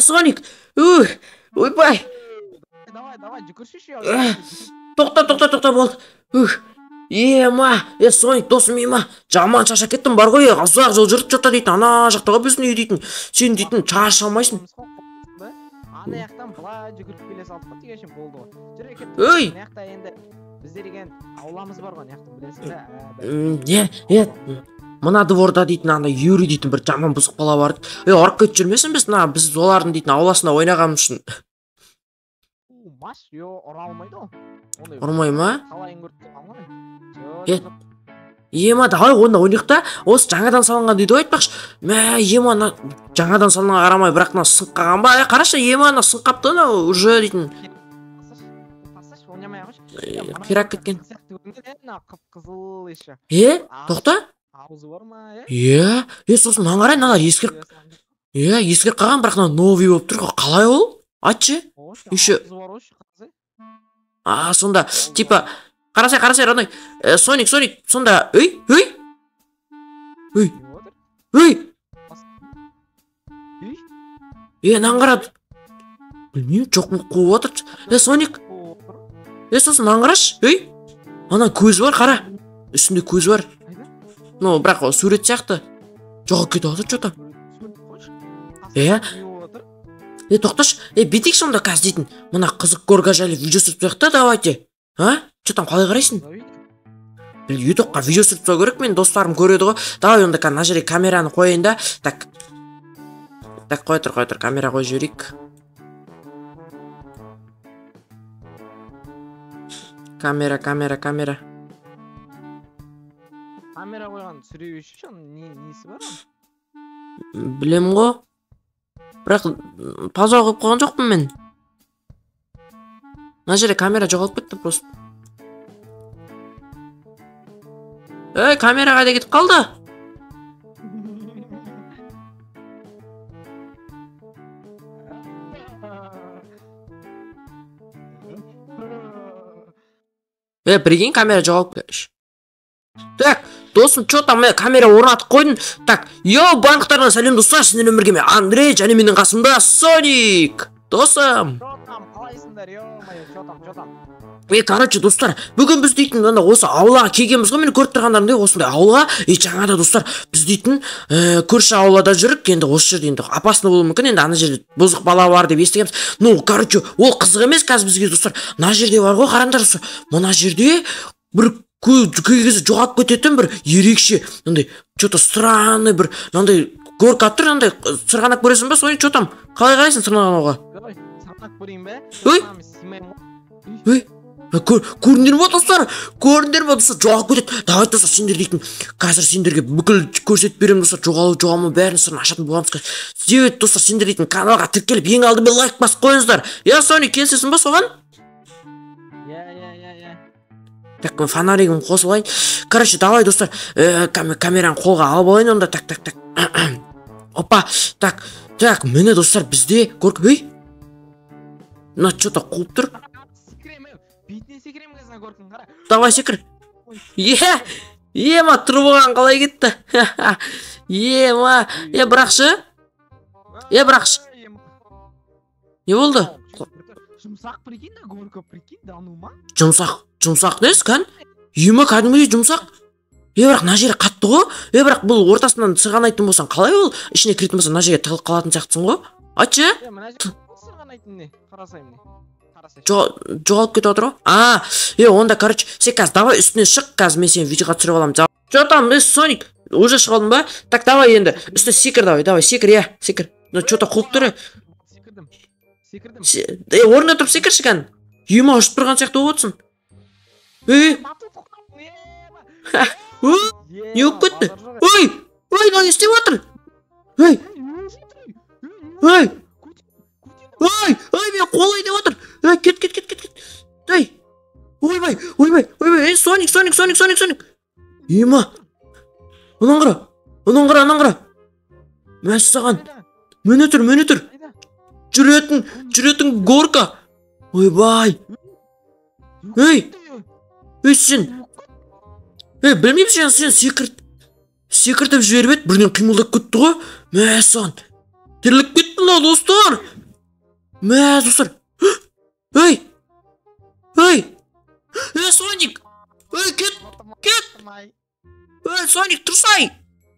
Соник, ойбай. Давай, давай, жүгірші. Тоқта, тоқта, тоқта, болды. Ема, Соник, досым, ема, жаман шаршап кеттім бар ғой, ұзақ жол жүріп что-то дейтін, ана жақта ғой біздің үй дейтін. Сен дейтін шаршамайсың. Ана жақтан былай жүгіріп келе салдық қой, дегенше болды ғой. Жүр, кеттік. Ой. Мына жақта енді біздер деген ауламыз бар ғой, мына жақта білесің бе? Не, мына дворда дейтін ана Юрий дейтін бір жаман бұзық бала бар. Ұрып кетіп жүрмесін біз, мына біз олардың дейтін ауласында ойнағанымыз үшін. Маш, йо, ұра алмайды ол. Ұрмай ма? Қалайын көріп тұрған. Ема, давай онда ойнайық та. Осы жаңадан салынған дейді ғой айтпақшы. Мә, ема, ана жаңадан салынған қарамай, бірақ мына сынып қалған ба? Қарашы, ема, ана сынып қапты ана уже дейтін. Қирап кеткен. Қып-қызыл еще. Тоқта? Аузы бар ма? Сосын мынаны қарай, мыналар ескіріп. Ескіріп қалған, бірақ мына новый болып тұр ғой. Қалай ол? Айтшы. Еще. Сонда, типа, қарасай, қарасай, родной. Соник, Соник, сонда, ей, ей. Ей. Ей. Мынаны қара. Білмеймін, жоқ болып қуып отыр. Соник. Сосын мынаны қарашы. Ей. Ана көзі бар, қара. Үстінде көзі бар. Ну, бірақ ол сурет сияқты. Жоғалып кетіп жатыр, что-то. Тоқташы. Бүйтейікші онда қазір дейтін. Мына қызық горка жайлы видео түсіріп тастайық та, давайте. А? Че там, қалай қарайсың? Ютубқа видео түсіріп тастау керек, мен достарым көреді ғой. Давай онда қазір мына жерге камераны қояйын да. Так. Так, қоя тұр, қоя тұр, камера қойып жіберейік. Камера, камера, камера. Камера қойған түсіре берші, несі бар оның? Білем ғой. Бірақ пауза қойып қойған жоқпын мен. Мына жерде камера жоғалып кетті просто. Ей, камера қайда кетіп қалды? Прикинь, камера жоғалып кетті. Так, досым, чё там, мен камера орнатып қойдым. Так, йоу, барлықтарыңа сәлем достар, сіздермен бірге мен Андрей және менің қасымда Соник. Досым. Чё там, қалайсыңдар, ё-моё, чё там, чё там? Короче, достар, бүгін біз дейтін ана осы аулаға келгенбіз ғой, мені көріп тұрғандарыңдай осындай аулаға. Жаңада достар, біз дейтін көрші аулада жүрік, енді осы жерде енді опасно болуы мүмкін, енді ана жерде бұзық бала бар деп естігенбіз. Ну, короче, ол қызық емес қазір бізге достар. Мына жерде бар ғой, қараңдар достар, мына жерде бір кей кезде жоғалып кететін бір ерекше, мынандай, что-то странный бір, мынандай горка тұр, мынандай сырғанақ көресің ба, Соник, что там? Қалай қарайсың сырғанауға? Сырғанақ көрейін бе? Ой! Ой! Көрдіңдер ме достар? Көрдіңдер ме достар? Жоғалып кетеді. Давай достар, сендер дейтін қазір сендерге бүкіл көрсетіп беремін достар, жоғалу жоғалмау бәрін сырын ашатын боламыз қазір. Себебі достар, сендер дейтін каналға тіркеліп ең алдымен лайк басып қойыңыздар. Я, Соник, келісесің ба соған? Иә. Так, мен фонаригімді қосып алайын. Короче, давай достар, камераны қолға алып алайын онда. Так, так, так. Опа, так, так, міне достар, бізде горка. Ей! Мына что-то қуып тұр. Бетіне секіремін қазір горканың, қара. Давай секір. Ема, тұрып алған қалай кетті? Ема, бірақшы? Бірақшы. Не болды? Жұмсақ, прикинь, да, горка, прикинь, да, ну ма? Жұмсақ, жұмсақ несі, кән? Ема, кәдімгідей жұмсақ. Бірақ мына жері қатты ғой. Бірақ бұл ортасынан сырғанайтын болсаң, қалай ол? Ішіне кіретін болсаң, мына жерге тығылып қалатын сияқтысың ғой. Айтшы. Мына жерге сырғанайтын не? Қарасай міне. Жоғалып кетіп отыр ғой. Онда, короче, сен қазір давай үстіне шық, қазір мен сені видеоға түсіріп аламын. Чё там, Соник, уже шығып алдың ба? Так, давай енді, үстіне секір, давай, давай, секір, иә, секір. Ну, чё-то қуып тұр. Секірдім. Секірдім. Орнына тұрып секірші кән. Ема, ұшып тұрған сияқты болып отырсың. Не болып кетті? Ой, ой, мынау не істеп отыр? Ой, ой, ой, ой, мен қолай деп отыр. Ой, кет, кет, кет, кет, кет. Ей, ойбай, ойбай, ойбай, ей, Соник, Соник, Соник, Соник, Соник. Ема, анан қара, анан қара, анан қара. Мәссаған, міне тұр, міне тұр. Жүретін, жүретін горка. Ойбай. Ей, ей, сен. Ей, білмеймін, сен секіртіп жіберіп еді, бірден қимылдап кетті ғой. Мәссаған, тіріліп кетті мынау, достар. Мә, достар. Ей! Ей! Ей, Соник! Ей, кет! Кет! Ей, Соник, тұрсай!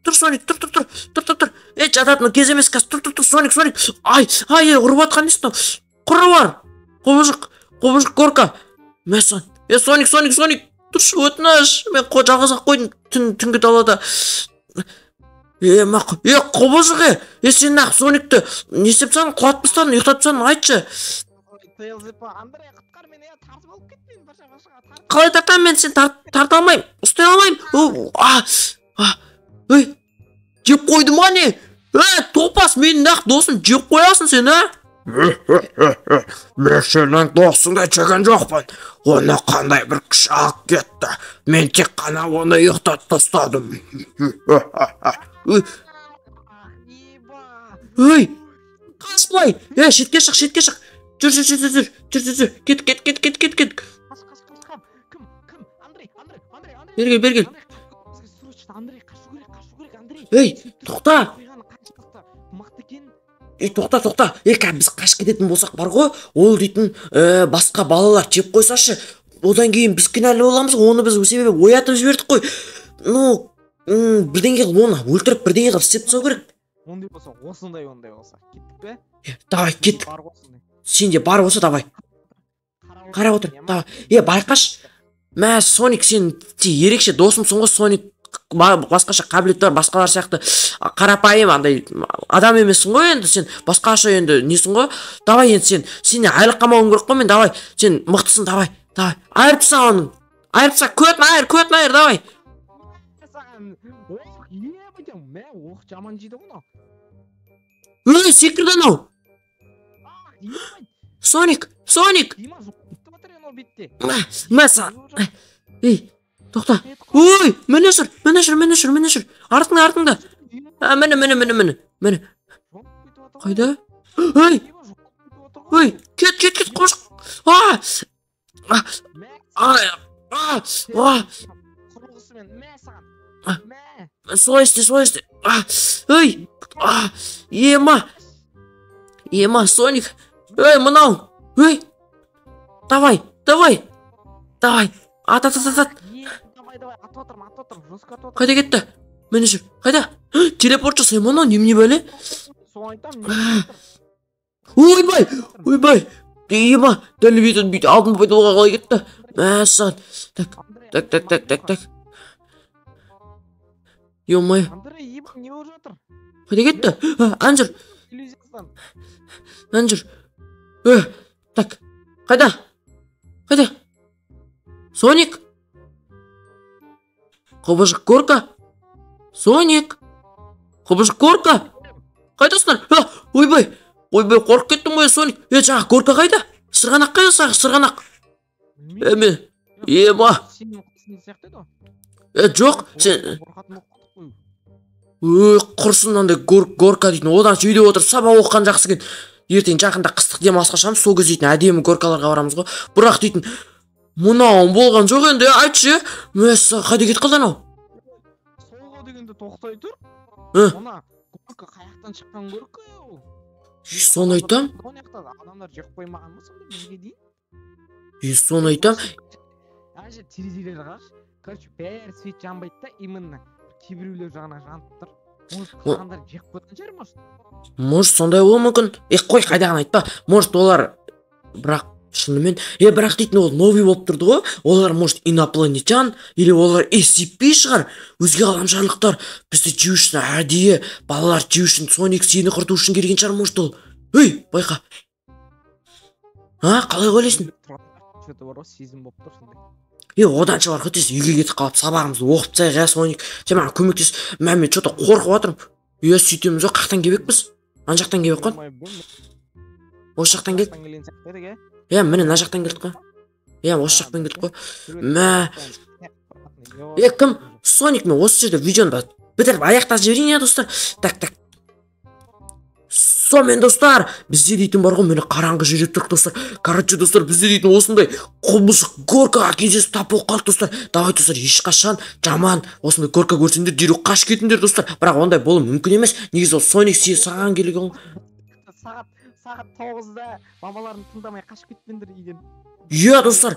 Тұр, Соник, тұр, тұр, тұр, тұр, тұр, тұр. Ей, жататын кез емес қазір. Тұр, тұр, тұр, Соник, Соник. Ай, ай, ұрып жатқан несі мынау? Құры бар. Құбыжық, құбыжық горка. Мә, сон. Е, Соник, Соник, Соник. Тұршы, өтініш. Мен жалғыз ақ қойдым түнгі далада. Е, мақ, е, құбыжық, е. Е, сен нақ Соникті не істеп тастадың? Құлатып тастадың, ұйықтатып тастадың, айтшы. Андрей, құтқар мені, тартып алып кет мені, бір. Қалай тартамын мен, сен тарта алмаймын, ұстай алмаймын. Ей, жеп қойды ма не? Е, топас, менің нақ досым, жеп қоясың сен, а? Мен сенің досыңды жеген жоқпын. Оны қандай бір күш алып кетті. Мен тек қана оны ұйықтатып тастадым. Ей, қаш былай. Е, шетке шық, шетке шық. Жүр, жүр, жүр, жүр, жүр, жүр, жүр. Кет, кет, кет, кет, кет, кет. Қаш, қаш, қаш, кім, кім? Андрей, Андрей, Андрей, Андрей. Бері кел, бері кел. Андрей, қашу керек, қашу керек, Андрей. Ей, тоқта. Мықты екен. Ей, тоқта, тоқта. Ей, қазір біз қашып кететін болсақ бар ғой, ол дейтін басқа балалар жеп қойсашы. Одан кейін біз кінәлі боламыз, оны біз себебі оятып жібердік қой. Ну, бірдеңе қылып оны өлтіріп, бірдеңе қылып істеп тастау керек. Ондай болса, осындай, ондай болса. Кеттік пе? Давай, кеттік. Сенде бар болса, давай. Қарап отыр, давай. Е, байқаш. Мә, Соник, сен ерекше досымсың ғой, Соник. Басқаша қабілеті бар, басқалар сияқты қарапайым андай адам емессің ғой енді, сен басқаша енді несің ғой. Давай енді сен, сенен айлық қамауым керек қой мен, давай. Сен мықтысың, давай, давай. Айырып таста оның. Айырып таста, көтін айыр, көтін айыр, давай. Ох, ебать, мә, ох, жаман жейді ғой мынау. Ей, секірді анау. Соник, Соник. Мә, саған. Ей, тоқта. Ой, міне жүр, міне жүр, міне жүр, міне жүр. Артыңда, артыңда. А, міне, міне, міне, міне, міне. Қайда? Ой, ой, кет, кет, кет, қош. А, а, а, а. Солай істе, солай істе. А, ой, а, ема. Ема, Соник. Ей, мынау. Ей. Давай, давай. Давай. Ат, ат, ат, ат. Қайда кетті? Міне жүр. Қайда? Телепорт жасай ма анау? Немене бәле? Ойбай, ойбай. Ема, дәл бүйтіп бүйтіп алдын пайдалуға қалай кетті? Мәссаған. Так, так, так, так, так, так. Ё-моё. Андрей, не болып жатыр? Қайда кетті? Ана жүр. Ана жүр. Так, қайда? Қайда? Соник? Құбыжық горка? Соник? Құбыжық горка? Қайдасыңдар? Ойбай, ойбай, қорқып кеттім ғой, Соник. Е, жаңағы горка қайда? Сырғанақ қайда, сырғанақ? Е, ема. Е, жоқ, сен... Өй, құрсын андай горка дейтін. Одан үйде отырып сабақ оқыған жақсы екен. Ертең жақында қыстық демалысқа шығамыз, сол кезде дейтін әдемі горкаларға барамыз ғой. Бірақ дейтін мынауым болған жоқ енді, айтшы. Мәссаған, қайда кетіп қалды анау? Солға дегенде тоқтай тұр. Мына горка қаяқтан шыққан горка ол? Соны айтам. Адамдар жеп қоймаған ба сонда бізге дейін? Соны айтам. Ана жер терезелер қарашы. Короче, бәрі свет жанбайды да, именно кейбіреулер жағына жанып тұр. Может, қалғандар жеп қойған шығар, может? Может, сондай болуы мүмкін. Е, қой, қайдағыны айтпа. Может, олар бірақ шынымен, бірақ дейтін ол новый болып тұрды ғой. Олар, может, инопланетян, или олар SCP шығар. Өзге ғаламшарлықтар бізді жеу үшін әдейі, балалар жеу үшін, Соник сені құрту үшін келген шығар, может, ол. Ей, байқа. А, қалай ойлайсың? Что-то бар ғой, сезім болып тұр сондай. Е, оданша бар ғой, тез үйге кетіп қалып, сабағымызды оқып тастайық, ә, Соник. Сен маған көмектес. Мә, мен что-то қорқып жатырмын. Е, сөйтеміз ғой, қаяқтан келіп біз? Ана жақтан келіп қой. Осы жақтан келдік. Е, міне мына жақтан келдік қой. Е, осы жақтан келдік қой. Мә. Е, кім? Соник, мен осы жерде видеоны бітіріп аяқтап жіберейін, иә, достар. Так, так. Сонымен, достар, бізде дейтін бар ғой, міне қараңғы жерде тұрық, достар. Короче, достар, бізде дейтін осындай құбыжық горкаға кездесіп тап болып қалдық, достар. Давай, достар, ешқашан жаман осындай горка көрсеңдер, дереу қашып кетіңдер, достар. Бірақ ондай болуы мүмкін емес. Негізі ол Соник саған келген ғой. Сағат Сағат 9-да мамаларын тыңдамай қашып кетпеңдер үйден. Иә, достар.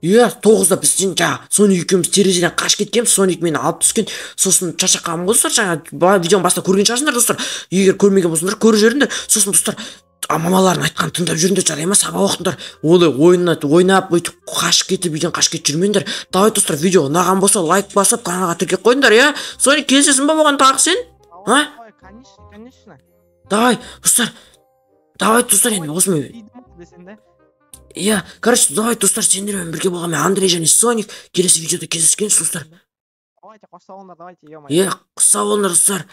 Иә, 9-да біз сен жаңа Соник екеуміз терезеден қашып кеткенбіз. Соник мені алып түскен, сосын шаршап қалғанмын ғой, достар. Жаңа видеоның басында көрген шығарсыңдар, достар. Егер көрмеген болсаңдар, көріп жіберіңдер. Сосын, достар, мамалардың айтқанын тыңдап жүріңдер, жарай ма? Сабақ оқыңдар. Олай ойнап ойнап, өйтіп қашып кетіп, үйден қашып кетіп жүрмеңдер. Давай, достар, видео ұнаған болса, лайк басып, каналға тіркеліп қойыңдар. Иә, Соник, келісесің ба оған тағы сен? А? Давай, конечно, конечно. Давай, достар, давай, достар, енді осымен Десең да. Иә, короче, давай, достар, сендермен бірге болған мен, Андрей және Соник. Келесі видеода кездескенше, достар. Давайте, қош сау болыңдар, давайте, ё. Иә, сау болыңдар, достар.